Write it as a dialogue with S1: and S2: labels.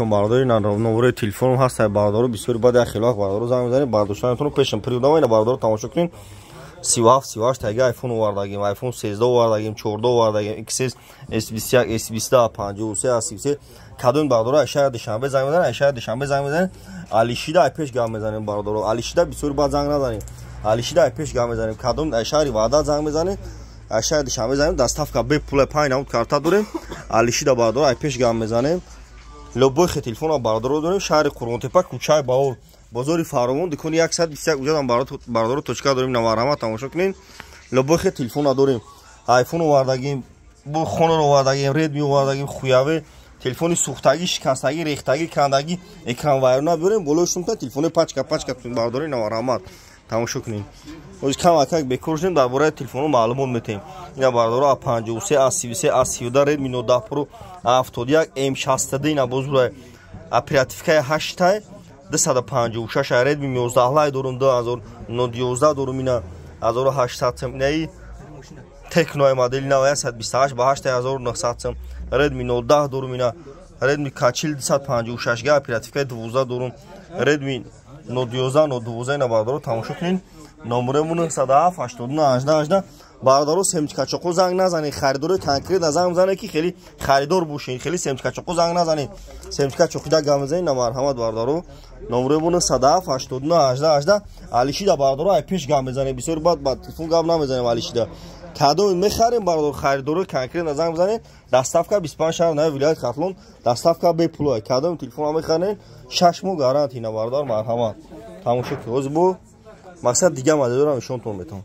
S1: Бародари, номерои телефоном ҳаст, бародаро. Бисёри баъд як хеле вақт бародаро занг мезанем, бардошта наметавонам, пешам придама. Ина, бародаро, тамошо кунем. 37, 38 таги айфон овардагим, айфон 13 овардагим, 14 овардагим, XS, S21, S22, 53, 33. Кадом бародаро ай шаҳри Душанбе занг мезанем, ай шаҳри Душанбе занг мезанем, Алишида ай пеш гап мезанем, бародаро. Алишида бисёри баъд занг назанем, Алишида ай пеш гап мезанем. Кадом ай шаҳри Ваҳдат занг мезанем, ай шаҳри Душанбе занем, доставка бепула, панҷ намуд карта дорем. Алишида, бародаро, ай пеш гап мезанем. Любой хе телефона, бародаро, дорем. Шаҳри Қурғонтепа, кӯчаи Баҳор, бозори Фаровон, дукони 121, уҷадам, бародаро, точка дорем. Наварама, тамошо кунем. Любой хе телефона дорем. Айфон овардагим, бо Хонор овардагим, Редми овардагим, Хуяве. Телефони сӯхтагӣ, шикастагӣ, рехтагӣ, кандагӣ, экран вайрона биёрем, болои шумта телефони пачка пачка. Бародари, наварамат, тамошо кунем. Оз камакак бекор шудем, дар бораи телефоно маълумот метем. Ина, бародаро, А 53, А 33, А 32, Редми Ноут 10 Про, А 71, М 62. Ина бозура оперативкаи ҳаштай, 256. Редми 11 Лайт дорум, 2011 дорум, ина 1800 сом. Инаи Технои модели нав, 128 ба 8900 сом. Редми Ноут 10 дорум, ина Редми К40, 256 га, оперативкаи 12 дорум. Редми Ноут 11, Ноут 12. Ина, бародаро, тамошо кунед. Номерамон 907 89 18 18. Бародаро, семечкачоқо занг назанед, харидори конкретно занг мезанед, ки хеле харидор бошед. Хеле семечкачоқо занг назанед, семечка чоқида гап мезанед. На, марҳамат, бародаро, номерамон 907 89 18 18. Алишида, бародаро, ай пеш гап мезанем. Бисёр баъд ба телефон гап намезанем. Алишида кадоми мехарем, бародар, харидори конкретно занг мезанед. Доставка 25 шаҳр нави вилояти Хатлон, доставка бепуло. Кадоми телефон мехарем, 6 моҳ гарантия. На, бародар, марҳамат, тамошо ки. Ҳозир бо мақсад дига моделорам нишонтон метавон.